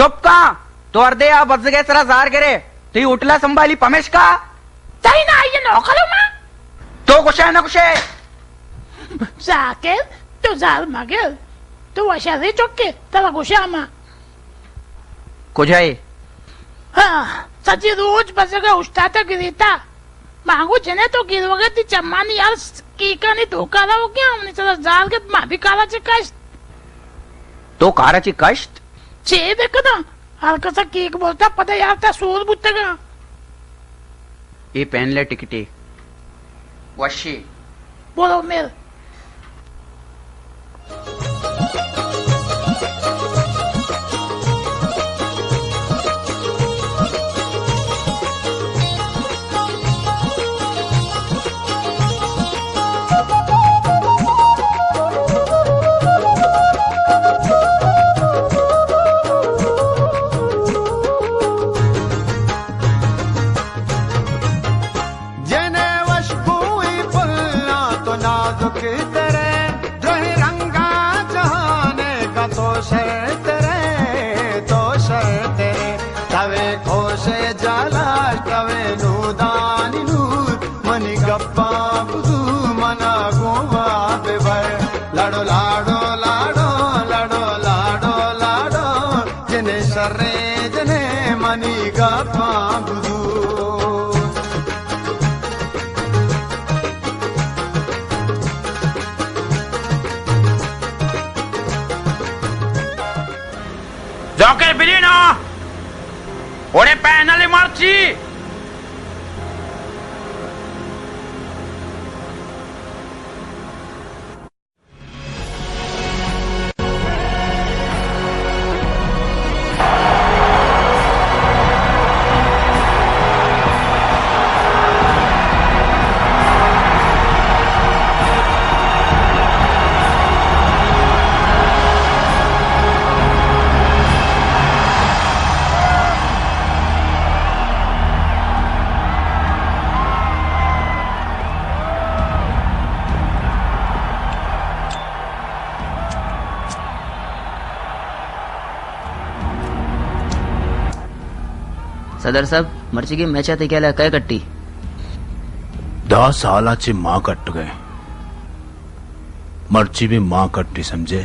چپ کن! تو ہردے آ بزگئے سرا زار گرے، تئی ہوٹلا سنبھالی پمیشکا۔ تئی نہ آئی نوکروں ما۔ تو گوشے نہ گوشے؟ ذاکر، تو زار مگر۔ تو وشرے چکے، ترا گوشاں ما۔ کجائے؟ ہاں، سجی روچ بزگا اشتاتا گریتا۔ مانگو جنے تو گیروگے تی چمانی یار کیکانی دھوکا رہو کیا؟ منی سرا زار گت، ما بھی کارا چہ کشت۔ تو کارا چہ کشت؟ چے بکناں؟ ہر کسا کیک بولتا، پدا یار تا سور بوتگا۔ اے پین لے ٹکٹے۔ وشی۔ برو میر۔ جنئے وشبوئی پلاں تو نازک ترے، درہیں رنگا جہانے کا تو شر ترے، تو شر ترے۔ توے کوش جالاش، توے نودانی نور، منی گپاں بزو، منا گوں وا ببر۔ لاڑو، لاڑو، لاڑو، لاڑو، لاڑو، لاڑو، جنے شریں جنے منی گپاں بزو۔ جوکر بلینا، اوڑے پینل مرچی۔ صدر صاحب، مرچیگیں میچ ءَ تئی خیال ءَ کئے کٹی؟ دہ سال ءَ چہ ما کٹگ ءَ ایں، مرچی بھی ما کٹی، سمجھے؟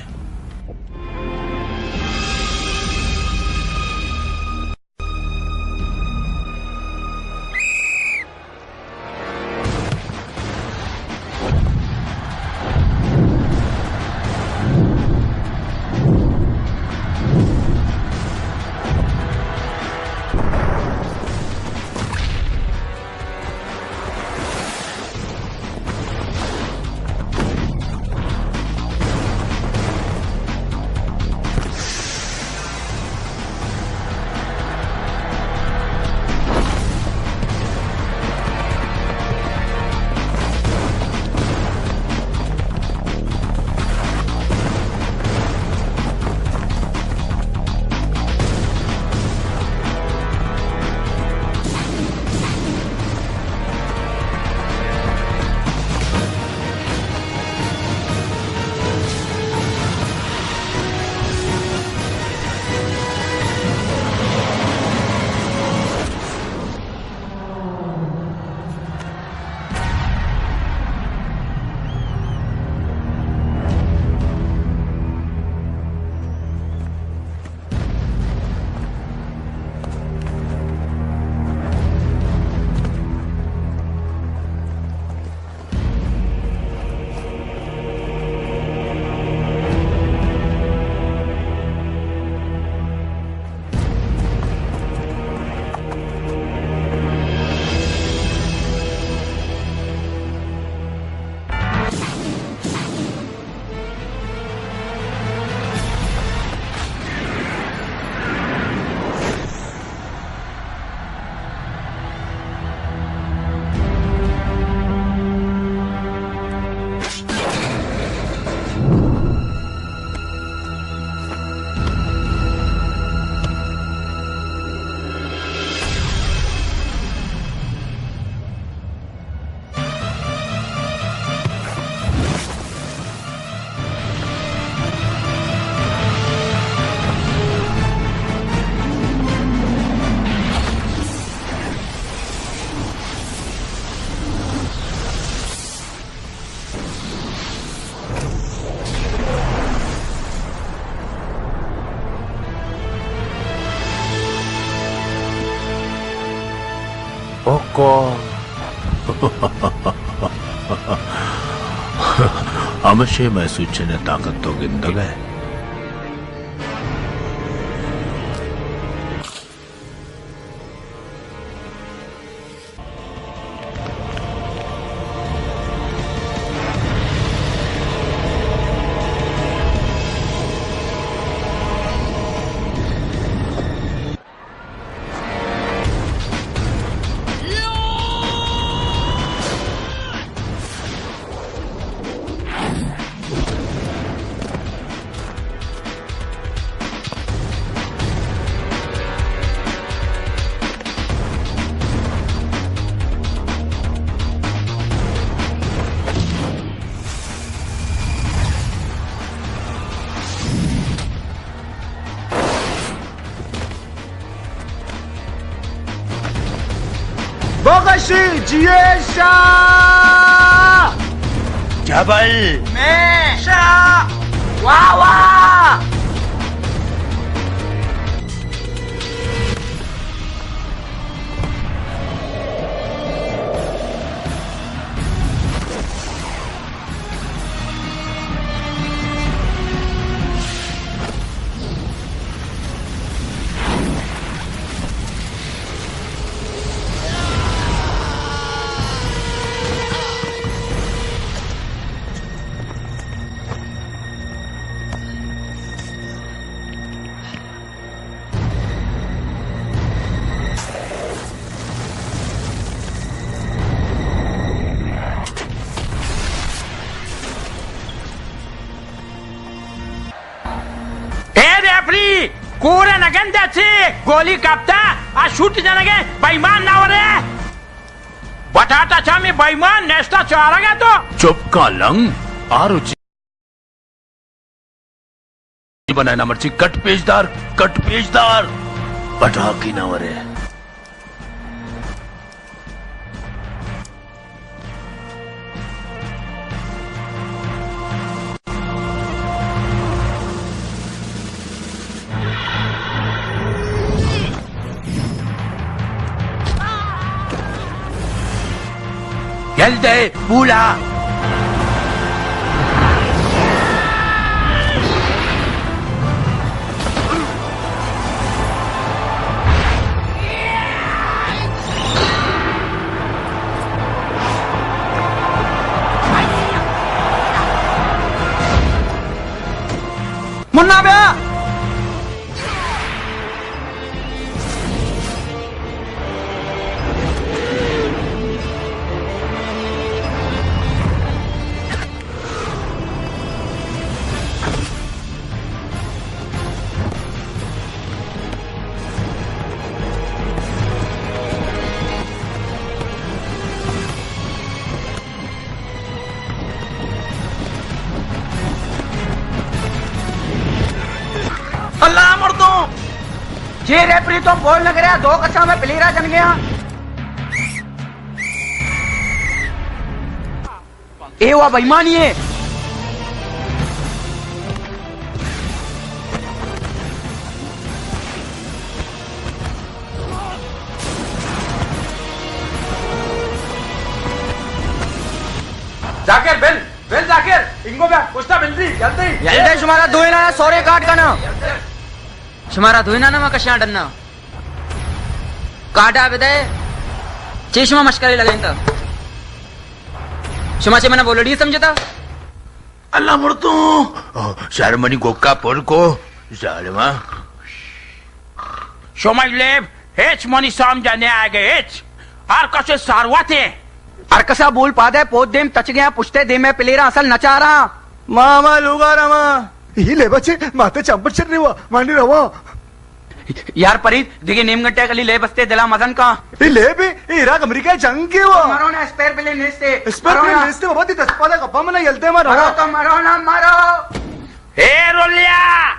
اوکو۔ ہمشے مئے سوچن ءِ طاقت تو گندگ ئے۔ بخشی جیے شاہ۔ جبل۔ میں شاہ۔ واہ واہ۔ اے ریفری، کور ءَ نہ گندے چے؟ گولی کپتا، آ شوٹ جنگ ءَ، بے ایمان نہ ورے۔ بٹاٹا چامی بے ایمان، نشتا چارگ ءَ تو۔ چپ کا لنگ، آ روچی بنائے نا مرچی، کٹ پیش دار، کٹ پیش دار۔ پٹاکی نہ ورے۔ یل دے، بولا۔ منا بیا۔ اللہ مردوں! جے ریفری تو بول نہ کریا، دو کسا میں پلیرا جن گیا۔ اے وا بےایمانی اے۔ ذاکر، بل، بل ذاکر، انگو بیا، پشتا بل دی، جلدی۔ جلدی شمارا دوئینانا سورے کاٹ کنا۔ شمارا دوئینانا ما کشاں ڈنا۔ کاٹا بدے۔ چے شما مشکرے لگینتا؟ شما چے منا بولڑی سمجھتا؟ اللہ مردوں، شر منی گوکا پر کو، ظالما۔ شما لیب ہچ منی سمجھا نہ آئے گے، ہچ۔ ہر کسے سروتے۔ ہر کسا بول پادے، پود دیم تچ گیا، پشتے دیمے پلیرا اصل نچارا۔ ما، ما لوگا رواں۔ ای لیبا چے ماتے چمپٹ چر ریوا، مانی رواں۔ یار پرید، دگہ نیم گھنٹے کلی لیب استے، دلا مزن کا۔ ای لیب، ای عراق امریکہ جنگ کے وا۔ مرو نا، اسپیئر پلین نیستے۔ اسپیئر پلین نیستے بابا، تی دست پادا گپا منا یلتے ما رواں۔ مرو تو مرو نا، مرو۔ اے رولیا۔